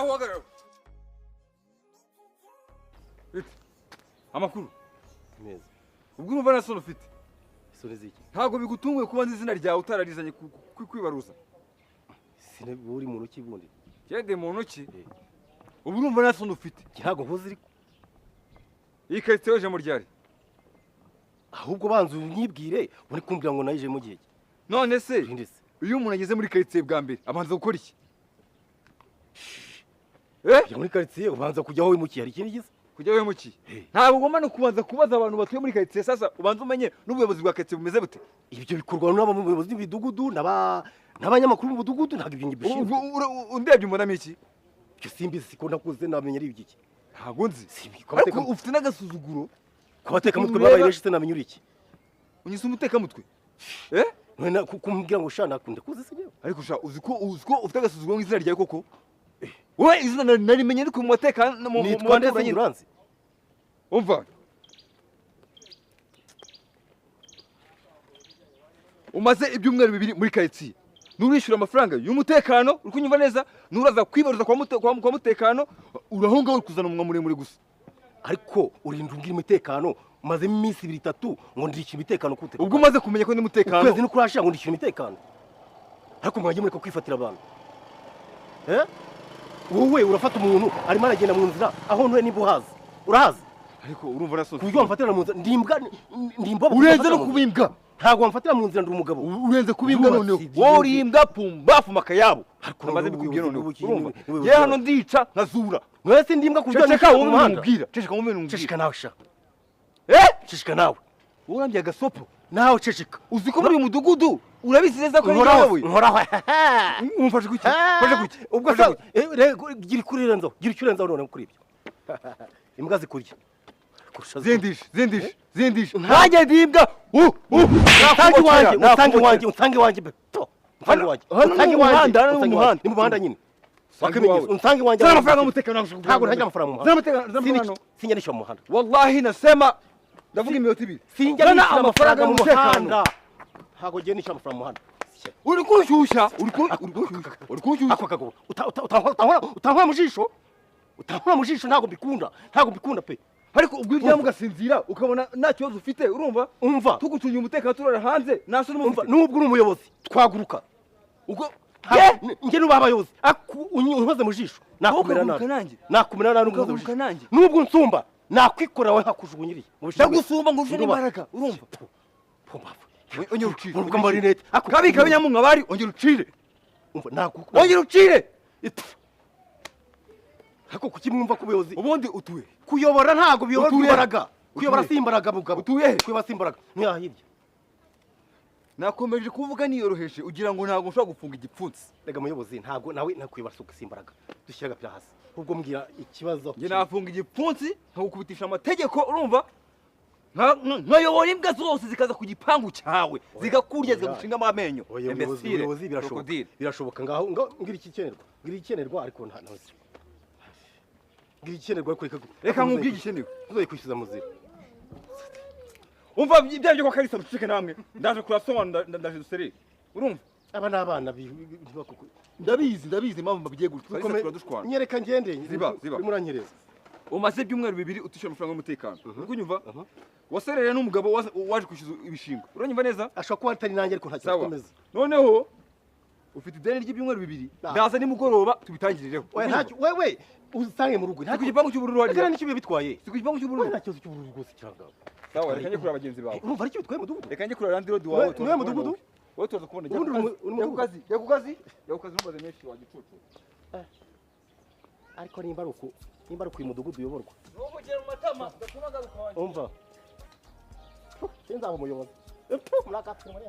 Hagarara aho, hagarara. Bite? Amakuru? Meza. Ubwo urumva nta soni ufite? Isoni ziki? Ntabwo bigutunguye kuba nzi izina ryawe utararizanye kwibaruza. Sine uri muntu ki bundi? Jende muntu ki? Ubu urumva nta soni ufite? Ntabwo nkuzi ariko. Iyi karite yoje mu ryari? Ahubwo banza unyibwire uri kumbwira ngo nayije mu gihe. None se iyo umuntu ageze muri quartier bwa mbere abanza gukora iki? Eh? Muri quartier ubanza kujya aho wimukiye, hari ikindi gisa? Kujya wimukiye. Ntabwo ugomba no kubanza kubaza abantu batuye muri quartier, sasa ubanza umenye n'ubuyobozi bwa quartier bumeze bute? Ibyo bikorwa n'abayobozi b'imidugudu n'abanyamakuru mu mudugudu, ntabwo ibyo ngibishinzwe. Undebye umbonamo iki? Ibyo simbizi, siko nakuze namenye ari ibyiki. Ntabwo nzi. Ariko ufite n'agasuzuguro. Kubateka mutwe babaye benshi se namenye uri iki? Unyise umuteka mutwe. Eh? None kumbwira ngo sha nakunda kuze se nyewe. Ariko sha uzi ko ufite agasuzuguro nk'izina ryawe koko? Wowe izina narimenye ariko mu mateka mu baturanyi uranzi. Umva. Umaze ibyumweru bibiri muri quartier. Nurishyura amafaranga y'umutekano, uri kunyumva neza? Nuraza kwibaruza kwa mutekano, urahunga uri kuzana umunwa muremure gusa. Ariko urinda umbwira umutekano umaze iminsi 2 3 ngo ndishyura imitekano kute? Ubwo umaze kumenya ko ndi mutekano ukwezi no kurashira ngo ndishyura imitekano. Ariko mwagiye mureka kwifatira abantu. Eh? Wowe urafata umuntu arimo aragenda mu nzira aho ntuye nimba uhazi. Urahazi? Ariko urumva nasoze. Kuburyo wamfatira mu nzira ndimbwa ndimba. Urenze no kubimbwa. Ntabwo wamfatira mu nzira ndi umugabo. Urenze kubimbwa noneho. Wowe urimbwa pumbafu makayabo. Ariko namaze bikubwira noneho. Ye hano ndica nkazura. Mwese ndimbwa kuburyo ceceka wowe umubwira. Ceceka wowe umubwira. Ceceka nawe sha. Eh? Ceceka nawe. Urambye agasopo. Nawe ceceka. Uzi ko muri uyu mudugudu urabizi neza ko ari wowe. Nkoraho. Umfashe kuki? Mfashe kuki? Ubwo se gira ikurenzaho. Gira icurenzaho none kuri ibyo. Imbwa zikurya. Zindisha, zindisha, zindisha. Nanjye ndimbwa. Utange wanjye, utange wanjye, utange wanjye. Utange wanjye. Utange wanjye. Hano ni mu muhanda nyine. Unsange wanjye. Zana amafaranga y'umutekano. Ntabwo ntagira amafaranga mu muhanda. Sinjya nishyura mu muhanda. Wallahi nasema ndavuga iminota ibiri. Sinjya nishyura amafaranga mu muhanda. Ntabwo ngiye nishyura amafaranga mu muhanda. Uri kunshyushya, uri kunshyushya, uri kunshyushya. Ako kagabo utankora mu jisho. Utankora mu jisho ntabwo mbikunda. Ntabwo mbikunda pe. Ariko ubwo uryama ugasinzira ukabona nta kibazo ufite urumva? Umva. Tugucungiye umutekano turara hanze nta soni umva. Nubwo uri umuyobozi twaguruka. Ubwo nge nuba abayobozi unkoze mu jisho nakumera nabi. Nakumera nabi unkoze mu jisho. Nubwo nsumba nakwikorera wowe nkakujugunyiriye. Ndagusumba ngo uje n'imbaraga urumva? Ongera ucire. Urumva amarinete. Kabi kabi nyamunka bari ongera ucire. Umva nakuko. Ongera ucire. Hako kuki mwumva ko ubuyobozi ubundi utuye kuyobora ntago biyobora imbaraga. Kuyobora si imbaraga mugabo. Utuye kuyobora si imbaraga. Ntiyahirya. Nakomeje kuvuga niyoroheje ugira ngo ntago nshobora gufunga igipfunsi. Rega muyobozi ntago nawe nakuyobora si imbaraga. Dushyira agapira hasi. Ubwo mbwira ikibazo. Nge nafunga igipfunsi nkagukubitisha amategeko urumva? Nkayobora imbwa zose zikaza ku gipangu cyawe zigakurya zikagushingamo amenyo. Ubuyobozi birashoboka. Birashoboka ngaho ngira ikikenerwa. Ngira ikikenerwa ariko nta ntazi. Ngira ikikenerwa ariko reka nkubwire igikenerwa. Uzoyikwishyuza muzira. Umva ibyo byo kwa Kalisa mucike namwe. Ndaje kurasobanura ndaje duserere. Urumva? Aba n'abana ndabizi ndabizi impamvu babigiye gutya. Kalisa turadushwana. Nyereka ngende. Ziba ziba. Muranyereza. Umaze ibyumweru bibiri utishyura amafaranga y'umutekano. Uri kunyumva? Waserereye n'umugabo waje kwishyuza ibishingwe. Uranyumva neza? Ashobora kuba atari nanjye ariko nta kibazo komeza. Noneho ufite ideni ry'ibyumweru bibiri. Ndaza nimugoroba tubitangirireho. Oya ntacyo wewe usange mu rugo. Si ku gipangu cy'ubururu hariya. Reka nicyo bitwaye. Si ku gipangu cy'ubururu. Nta kibazo cy'ubururu rwose kiranga. Sawa reka njye kureba bagenzi bawe. Urumva ari cyo bitwaye mudugudu? Reka njye kureba Landlord wawe. Niwe mudugudu? Wowe tuza kubona. Ubundi Jya ku kazi, jya ku kazi, jya ku kazi ntumbaze menshi wa gicucu. Ariko nimba ari uku, nimba ari uku uyu mudugudu uyoborwa. Ntugugere mu matama, udatuma ngaruka wanjye. Umva. Sinzaba umuyobozi. Murakatwe muri